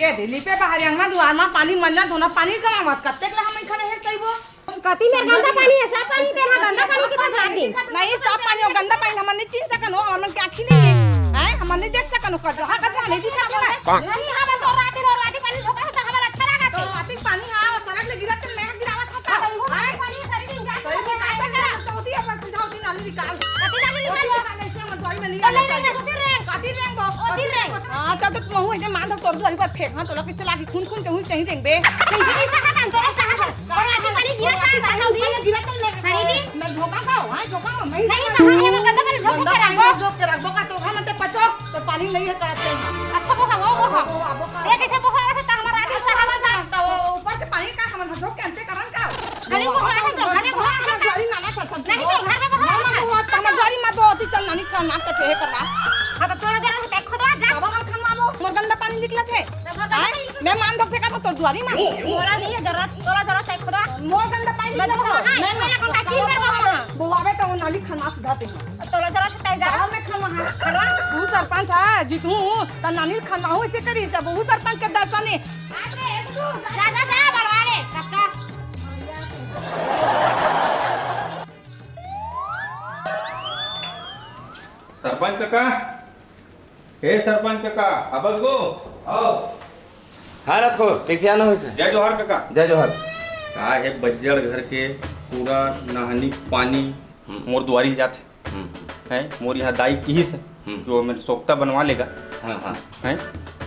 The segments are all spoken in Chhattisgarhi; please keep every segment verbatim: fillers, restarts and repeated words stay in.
ये दिल्ली पे बाहर अंगना दुआर मा पानी मंजा धोना पानी कमावत कतेक ला हम खने हे कहिबो। कति मेर गंदा पानी हे, साफ पानी तेरा गंदा पानी कितना खाती। नहीं, साफ पानी अउ गंदा पानी हमन नहीं चीन सकन हो, हमन के आँखी नहीं हे। हैं, हमन नहीं देख सकन हो, कजहा कजहा नहीं दिखत हे। नहीं, हमन तो राती रो राती पानी झोंका होता, हमर अच्छा लागत तो हे। राती पानी हाँ, सड़क ले गिरत हे, मैं गिरावत होता। हाँ, भाई, पानी सारी दिन जाए। सही में काय करना? तो होती है, बस सीधा होती नाली निकाल। कति नाली निकाल? ओती निकाल, ऐसे हमर दुआरी में नहीं तो आना नहीं, चाहिए। नहीं, ओती रे। कति रे वो? ओती रे। हाँ, चल तो महू ऐसे मान धर तोर दुआरी पर फेंक, हाँ, तोला किससे लागी खून खून के हुई कहीं रेंग बे। कैसे नहीं सकत हन, तोरा सकत हन। और आधी पानी गिरा था, पानी गिरा था, मैं सारी दिन। मैं झोंका का हूँ, हाँ, झोंका हूँ, मैं नहीं, कहाँ ये गंदा पानी झोंका गंदा के पानी रखबो। झोंक के रखबो का, तो घर में ते पचो, तो पानी नहीं है करते हैं। अच्छा, वो हवा, वो हवा। वो हवा, वो हवा। ये कैसे वो हवा से तो हमारा आधी वो हवा से, तो वो ऊपर के पानी का हमन झोंक के अंते करन का? गली में वो हवा है, तो घर में वो हवा है। दुआरी नाला था, सब नहीं, तो घर में वो हवा है। वो हवा, तो हमर दुआरी मत बहुत ही चल नानी का नाक के पेहे करवा। हाँ, तो तोरा जरा से खोदवा जा। अब हम खनवाबो, मोर गंदा पानी निकलत है। तो मोर गंदा हैं? पानी मैं मान धो फेंका था तोर दुआरी में। तोरा नहीं है जरूरत, तोरा जरूरत है खुदा। मोर गंदा पानी मैं निकलत तो है। हाँ, मैं मेरा कौन का चीज मेरे को हाँ। वो आवे तो वो नाली खनवा सुधाते हैं। तोरा जरूरत है जा। और मैं खनवा है। खनवा। तू सरपंच है, जीतू, त नानी खनवा हूँ इसे करी सब, वो सरपंच के दर्शन है। जा, जा, जा, बलवा रे, कक्का। सरपंच कका, हे सरपंच कका, आबस गो? आओ। हाँ रतको, कैसे आना हो इसे? जय जोहार कका। जय जोहार। का हे बज्जड़ घर के पूरा नहानी पानी हम्म। मोर दुआरी जात हे। हम्म। हैं? मोर यहाँ दाई किहिस हे हम्म। कि वो मेर सोकता बनवा लेगा। हाँ, हाँ। हैं?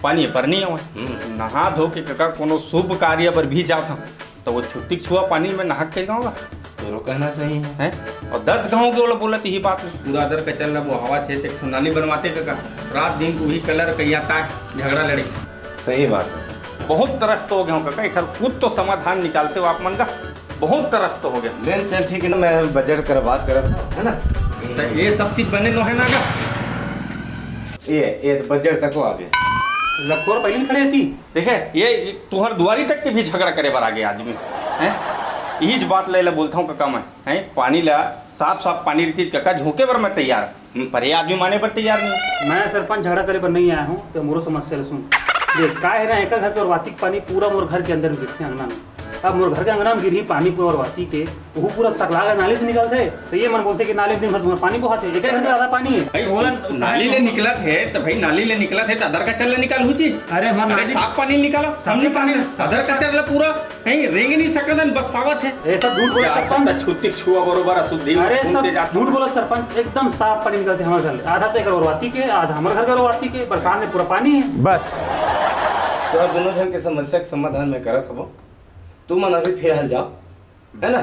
पानी पर नहीं आवे। हम्म। नहा धो के कका कोनो शुभ कार्य पर भी जात हूँ। त वो छुट्टी छुआ पानी में नहा के गाँव ला। तोरो कहना सही है। हैं? अउ दस गाँव के ओला बोलत यही बात में। पूरा अदर कचर ला बोहावत हे, ते एक ठो नाली बनवाते कका। रात दिन उही कलर कहिया ताक झगड़ा लड़े। सही बात है। बहुत तरस तो हो गया हूँ कका, एकर कुछ तो समाधान निकालते हो आप मन का। बहुत तरस तो हो गया। लेन चल ठीक है ना, मैं बजट कर बात करत हूँ, है ना? त ये सब चीज बने नो है ना का? ये, ये बजट तक आ गया। लखोर पहले खड़े थी। देखे, ये तुहर दुआरी तक के भी झगड़ा करे बर आगे आदमी, हैं? यही बात ले, ले बोलता हूँ कका मैं, हैं? पानी ला, साफ, साफ पानी रीतिस कका, झोंके बर मैं तैयार, हम्म। पर ये आदमी माने बर तैयार नहीं। मैं सरपंच झगड़ा करे बर नहीं आया हूँ, तो मोरो समस्या ले सुन। देख, का है ना, एकर घर के ओरवाती के पानी पूरा मोर घर के अंदर में गिरथे, अंगना में। अब मोर घर के अंगना में गिरही पानी पूरा ओरवाती के, वो पूरा सकला के नाली से निकलथे, तो ये मन बोलथे कि नाली में दिन भर तुम्हारा पानी बोहाथे, एकर घर के ज्यादा पानी है। भाई, ओला नाली ले निकलत हे, त भाई, नाली ले निकलत हे, त अदर कचर ले निकालहू जी। अरे, हमार अरे, नाली साफ पानी निकालो, साफ हम निकाल पानी। अदर कचर ले पूरा, कहीं रेंग नहीं सकत हन, बस सावत हे। ये सब झूठ बोले जा, सरपंच। त छुट्टी छुआ बरोबर अशुद्धि अरे, घूम सब के जात झूठ हन। बोला सरपंच, एकदम साफ पानी निकलथे हमारे घर ले। आधा तो एकर ओरवाती के, आधा हमारे घर के ओरवाती के, बरसात में पूरा पानी है। बस। तो अब दोनों जन के समस्या के समाधान मैं करत हबो। तुमन अभी फिलहाल जाओ, है ना?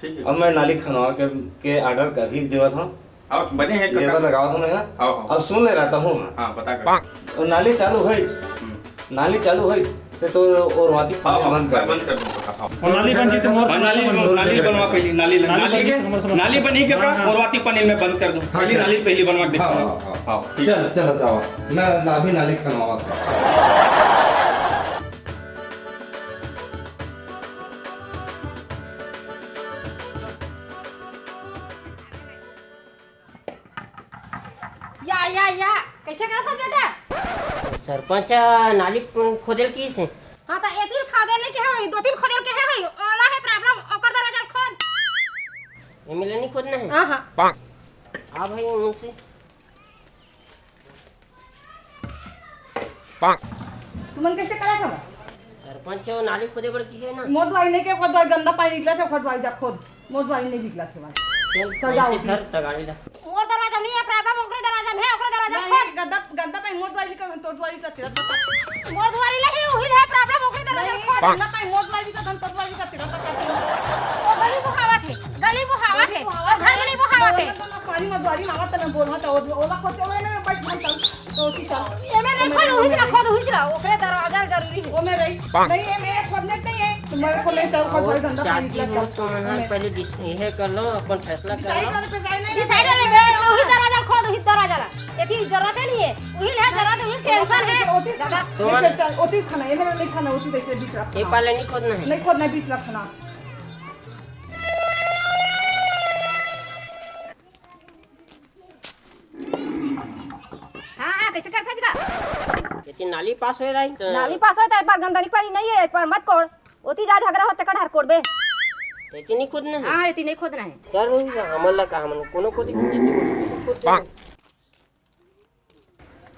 ठीक है। अब मैं नाली खनवा के, के ऑर्डर अभी देवत हूँ। हाँ, बने हैं लेबर कका। लगावत हूँ मैं, है ना? हाँ, हाँ। अब सुन ले रहता हूँ मैं। हाँ, बता कर। और नाली चालू होइस, हम्म। नाली चालू होइस, ते तो ओरवाती हाँ, पानी हाँ, बंद कर मैं दे। बंद कर दूँ कका, हाँ। और नाली बन जी तो मोर और नाली, नाली बनवा पहली, नाली, नाली नाली बन जी के, तो मोर समझ नाली बनी के हाँ, का, हाँ। ओरवाती पानी मैं बंद कर दूँ। हाँ, पहली चल। नाली पहली बनवा के हाँ, देखता हूँ। हाँ, हाँ। हाँ, ठीक। चल, चल, जाओ। मैं, मैं अभी नाली खनवावत हूँ। या, या, या, कैसे करत हस बेटा? सरपंच नाली खोदेल किहिस हे। हाँ, त एतिर खोदेल नहीं कहे होई, दो तीन खोदेल कहे होई, ओला है प्रॉब्लम, ओकर दरवाजा ल खोद। एमएलए नहीं खोदना है? हाँ, हाँ। हाँ भाई, उनसे। तुमन कैसे करत हव? सरपंच हो, नाली खोदे बर किहे ना। मोर दुआरी नहीं के, ओकर दुआरी गंदा पानी निकलत हे, ओकर दुआरी जा खोद। मोर दुआरी नहीं निकलत हे भाई। चल, तो जाओ। धर तगाड़ी ला। मोर दरवाजा नहीं है प्रॉब्लम, ओकरे दरवाजा में है, ओकरे दरवाजा नहीं, खोद। गंदा, गंदा पानी मोर दुआरी निकल, तोर दुआरी का तिरत बता। मोर दुआरी नहीं, उही है प्रॉब्लम, ओकरे दरवाजा नहीं, खोद। गंदा पानी मोर दुआरी निकल, तोर दुआरी का तिरत बता। ओ गली मुहावत है, गली मुहावत है, और घर गली मुहावत है। पानी में बारी मांगत न बोल, हाँ, तो ओला खोद, ओला में बैठ, हम चल, तो उसी चल। एमे नहीं खोद, उही से खोद, उही से, ओकरे दरवाजा जरूरी है। ओ में रही। नहीं, एमे खोदने नहीं है। तुम्हारे को ले चल, खोद, भाई, गंदा पानी चाची, निकल वो तो चल। मन पहले डिस-, यह कर लो, अपन फैसला कर डिसाइड लो। कर, डिसाइड नहीं। डिसाइड कर ले, उही दरवाजा खोद, उही दरवाजा ला। एती जरूरत है नहीं है। उही ले जरूरत, उही टेंशन है। ओती ज्यादा। तो चल, चल, ओती खाना, एमे नहीं खाना, ओती देख के बीच रख। ये पाले नहीं खोदना है। नहीं खोदना, बीच रखना। हाँ, हाँ, कैसे करता जी का? एती नाली पास होय रही त नाली पास होय त एक बार गंदगी पानी नहीं है, एक बार मत कोड़। ओती जा झगड़ा होत तेकर हर कोड़बे। एती नहीं खोदना है। हाँ, एती नहीं खोदना है। चल, हमन ला का, हमन कोनो कोती खोदे, एती खोदे।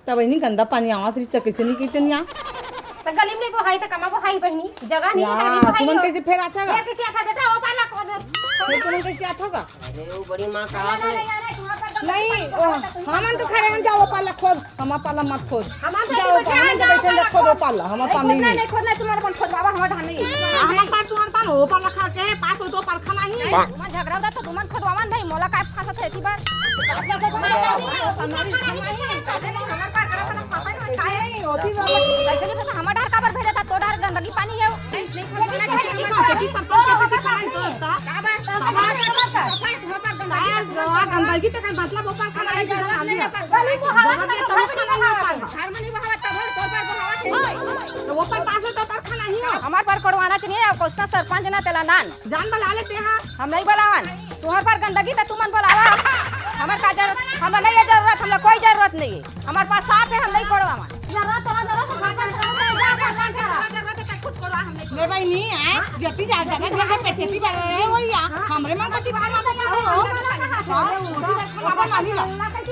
तब इन्हीं गंदा पानी आवाज रही त कैसे नहीं कीचन या? त गली में बोहाई त कमा बोहाई बहिनी, जगह नहीं है, यार, नाली बोहाई तुमन हो। कैसे फेर आथे गा? फेर कैसे आथे बेटा, वो पाला खोद। फेर तुमन कैसे आथे गा? अरे, वो बड़ी माँ कहा नहीं, थे। नहीं, नहीं, नहीं, तुम्हारा पाला नहीं, खोद, ओ, तुम्हारा पाला हमन तो खोद। खड़े हैं, जाओ पाला खोद, हमारा पाला मत खोद। हमन तो जाओ तुमन पाला, जाओ, हमन तो जाओ बैठे हैं, पाला खोद। खोदो पाला, हमारा नहीं पानी खोदना, नहीं। नहीं खोदना, तुम्हारा अपन खोदवावा, हमारा ढाल नहीं है। हाँ, हमारा पार, तुम्हारा पार, वो पाला खा के है, पास हो तो परखा नहीं। नहीं, तुम्हारा झगड़ा होता तो तुमन खोदवावा नहीं, मोला काय फंसत है, एती बार। हमारा पार करत है, फंसा ही नहीं, काय नहीं, होती बात। कैसे नहीं फंसा, हमारा ढाल काबर भेजे था, तो ढाल गंदगी पानी है। गंदगी तो कहीं मतलब वो पार खाना नहीं है। तो वो पार पास हो तो पार खाना ही हो। हमार पार कोड़वाना चाहिए, कोसना सरपंच ना तेला नान। जान बला लेते हैं। हम नहीं बलावन। तुम्हार पार गंदगी त तुमन बलावा। हमार का जरूरत, हमरा नहीं है जरूरत, हमरा कोई जरूरत नहीं है। हमार पास साफ है, हम नहीं कोड़वा मन। जरूरत तोरा जरूरत है, सरपंच करो, जा सरपंच करो। जरूरत है, खुद कोड़वा, हम नहीं ले भाई, नहीं आए, जति जा, ज्यादा घर के पेटे भी भर रहे हो या, हमरे मन का तिबार ना बना हो। हाँ, वो भी रखा बाबा नाली ला।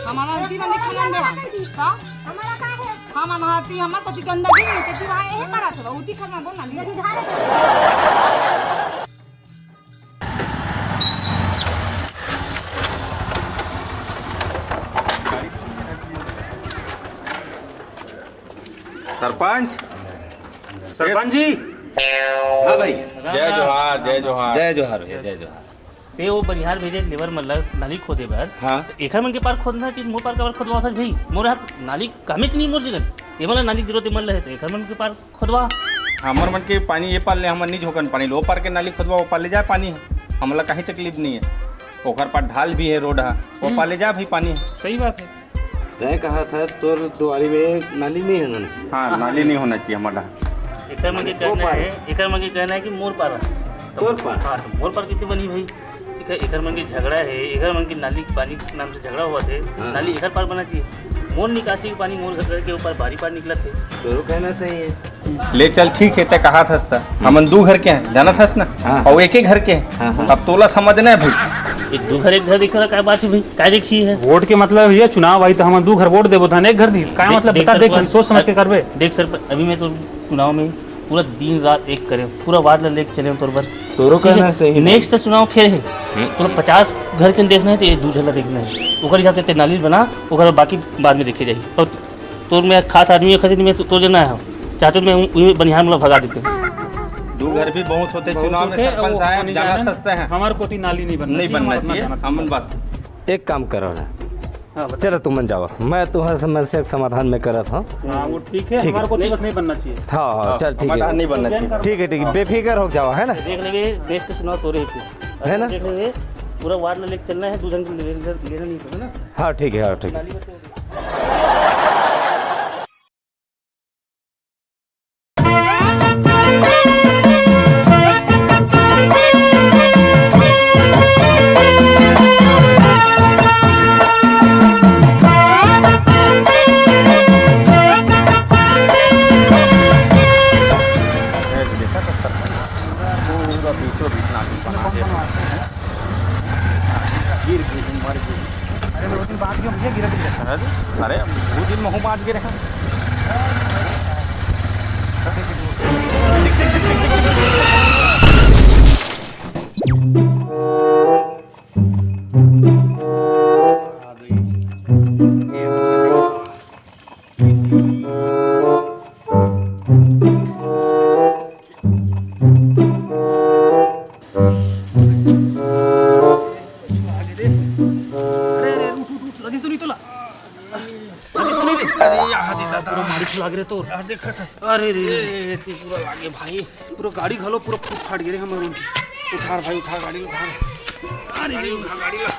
हमारा अंतिम में खाना देवा। हाँ? हमारा का है? हम हमारा ती, हमार कोती गंदगी नहीं, ते तिबार यही करा थे, उती खाना बोल नाली। यदि धारे सरपंच। सरपंच जी। हाँ भाई। जय जोहार, जय जोहार। जय जोहार भैया, जय जोहार। ते वो बनिहार भेजे लेबर मन ला नाली खोदे बर। हाँ। त एकर मन के पार खोदना चाहिए, मोर पार काबर खोदवावत हस भाई? मोर हाथ नाली कामेच नहीं मोर जगन। ये मन ला नाली जरूरत, ये मन ला है, त एकर मन के पार खोदवा। हमर मन के पानी ये पार ले, हमन नहीं झोंकन पानी, ओ पार के नाली खोदवा, ओ पार ले जाए पानी। हमला कहीं तकलीफ नहीं है, ओकर पार ढाल भी है, रोड है, ओ पार ले जाए भाई पानी। सही बात है। तय कहा था तोर दुआरी में नाली नहीं होना चाहिए। हाँ, नाली नहीं होना चाहिए हमारा। एकर मन के वो कहना पार। है, एकर मन के कहना है कि मोर पार है। तोर पार। हाँ, तो मोर पार कैसे बनी भाई? एकर, एकर मन के झगड़ा है, एकर मन के नाली के पानी के नाम से झगड़ा हुआ थे। हाँ। नाली एकर पार बना चाहिए। मोर निकासी के पानी मोर घर के ऊपर बारी पार निकलत है। तोरो कहना सही है। ले चल, ठीक है, ते कहा थस त। हमन दू घर के हैं, जानत हस ना? हाँ। और एक ही घर के हैं। हाँ, हाँ। अब तोला समझना है भाई। ये दू घर एक घर दिख रहा, काय बात है भाई? काय देखी है? वोट के मतलब ये चुनाव आई तो हमन दू घर वोट देबो, धान एक घर दी। काय देख, मतलब? देख बता, सर, देख पूरा भाई, सोच समझ के करबे। देख सर, अभी मैं तो चुनाव में पूरा दिन रात एक करे, पूरा वार्ड ला लेके चले तोर बर। तोरो ठीक है? कहना सही है। Next चुनाव फिर है। हम्म। तोला पचास घर के देखना है तो ये दू झन ला देखना है। ओकर हिसाब से ते नाली बना, ओकर बाकी बाद में देखे जाही। और तोर मैं खास आदमी है, खरीद में तो, तोर जना है। चाहते मैं उ-, उही बनिहार मतलब भगा देते। दू घर भी बहुत होते बहुत चुनाव में, होते, सरपंच वो साहब, नहीं जानत जाने। हंसते हैं। हमारे कोती नाली नहीं बनना नहीं चाहिए, बनना हमारे चाहिए, जानत हम हंसते हैं। बस। एक काम करो ना। हाँ, बता। चलो, तुमन जाओ, मैं तुम्हारे समस्या के समाधान में करत हूँ। हाँ, वो ठीक है, ठीक है। हमारे कोती बस नहीं बनना चाहिए। हाँ, हाँ, हाँ, चल, ठीक है। समाधान नहीं बनना चाहिए। ठीक है, ठीक है, बेफिक्र हो जाओ, है ना? देख लेंगे, best चुनाव तोरे ही पे। है ना? देख लेंगे, पूरा वार्ड में लेके चलना है, दू झन के ले-, ले-, लेना नहीं है ना? हाँ, ठीक है, हाँ, ठीक है। नाली बच्चे देखा तो सरपंच पूरा बीचों बीच नाली बना दे। गिर गिर मर गिर। अरे, दो दिन बाद क्यों भैया गिरा गिरा? अरे, अरे, दो दिन में हूँ बाद गिरे हैं। अरे, अरे, उठ, उठ, उठ, लगिस तो नहीं तोला? लगिस तो नहीं रे? अरे, यहाँ दे दादा। पूरा मारी खिला गिरे तो। यहाँ देख, सर। अरे, रे, रे, रे, रे, पूरा लागे भाई। पूरा गाड़ी घलो, पूरा फूट फाट गिरे हमर उनकी। उठार भाई, उठार गाड़ी, उठार। अरे, रे, उठा गाड़ी ला।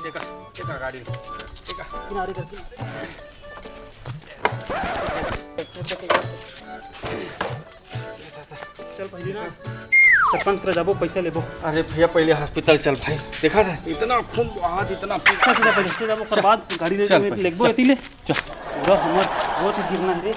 देखा, देखा गाड़ी। देखा, किनारे कर, किनारे। चल पहली ना। सरपंच करा जाबो, पैसा लेबो। अरे भैया, पहले हॉस्पिटल चल भाई, देखा था इतना खून बहात, इतना पीछे। चल, चल, पहले हॉस्पिटल जाबो, ओकर चल, बाद गाड़ी ले चल, लेबो, चल। लेते ले। पूरा हमर वो चीज गिरना है रे।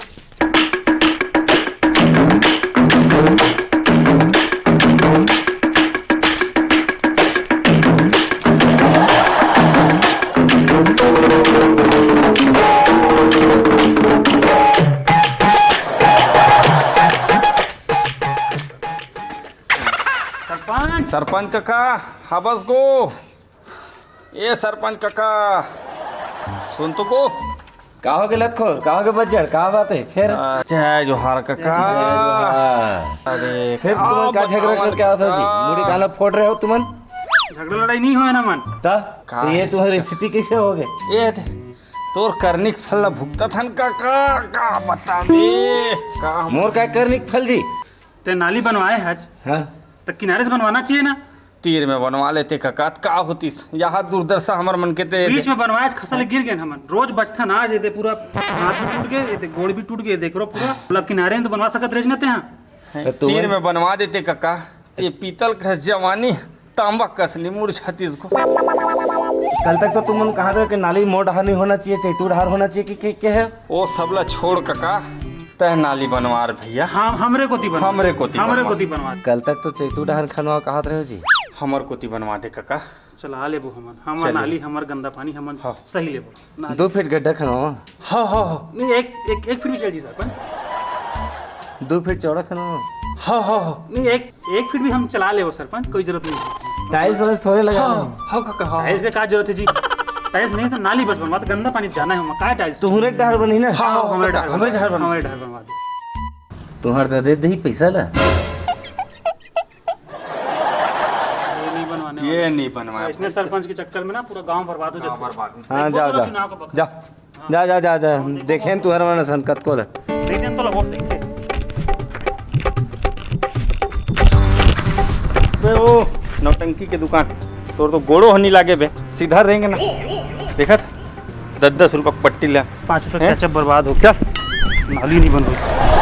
सरपंच। सरपंच कका, हबस गो। ए सरपंच कका, सुन तो गो। का हो गे लतखोर, का हो गे बज्जड़, का बात है फिर? आ, जय जोहार कका। जय जोहार। अरे, फिर का तुमन का झगड़ा बतावन करके आवत हो जी? कका? मुड़ी काला फोड़ रहे हो तुमन? झगड़ा लड़ाई नहीं होय ना मन। त? का तो ये है? तुम्हारी स्थिति कैसे हो गए? ये थे, तोर करनी के फल ला भुगतत हन कका, का बता दे, का हम मोर का करनी के फल जी? ते नाली बनवाए हच, हाँ। त किनारे से बनवाना चाहिए ना। तीर में बनवा लेते कका, त का होतिस? यहाँ दुर्दशा हमर मन के ते बीच में बनवाए, खसल गिर गए हमन। रोज बचथन, आज ये दे पूरा हाथ भी टूट गए, ये दे गोड़ भी टूट गए, देख रो पूरा। मतलब किनारे में तो बनवा सकत रहे ना ते, हाँ। त तुमन तीर में बनवा देते कका, ये पीतल कस जवानी, तांबा कस नी मुरझातिस गो। कल तक तो तुमन कहा रहे कि नाली मोर डहार नहीं होना चाहिए, चैतू डहार होना चाहिए, कि, कि, के है? ओ सबला छोड़ कका, तह नाली बनवार भैया। हाँ, हमरे कोती बनवा। हमरे कोती हमरे बनवा। कोती बनवा। कल तक तो चैतू डहार खनवा कहत रहे हो जी। हमर कोती बनवा दे कका। चला लेबो हमन, हमर चलिए। नाली, हमर गंदा पानी, हमन हाँ। सही लेबो। नाली। दो फीट गड्ढा खनवा। हाँ, हाँ, हाँ। नहीं, एक, एक, एक फीट भी चल जी सरपंच। दो फीट चौड़ा खनवा। हाँ, हाँ, हाँ। नहीं, एक, एक फीट भी हम चला लेबो सरपंच, कोई जरूरत नहीं है। टाइल्स वाइल्स थोड़े लगा हाँ, हाँ, कका, हाँ। टाइल्स के का जरूरत है जी? टाइल्स नहीं तो नाली बस बनवा, तो गंदा पानी जाना है, हम का टाइल्स? तुहरे डहार बनी ना? हाँ, हाँ, हमरे कका, डहार हमरे बनवा, डहार बनवा। हमरे डहार बनवा दे। तुहर दे दे ही पैसा ला। ये नहीं बनवाने ये वाला। नहीं बनवाए। इसने सरपंच के चक्कर में ना पूरा गांव बर्बाद हो गांव जाता है। बर्बाद। हाँ, देखो जाओ, तो जाओ। चुनाव का बखत। जाओ। जा, जा, जा, जा। देखें तुहर मन असन कतको ला। देखें तो ला वोट देंगे। बे ओ, नौटंकी के दुकान। तोर तो गोड़ो हनी लागे बे। सीधा रहेंगे ना। देखत? दस दस रुपया के पट्टी ले। पाँच रुपया हैं? केचप बर्बाद हो गया। चल। नाली नहीं बन रही।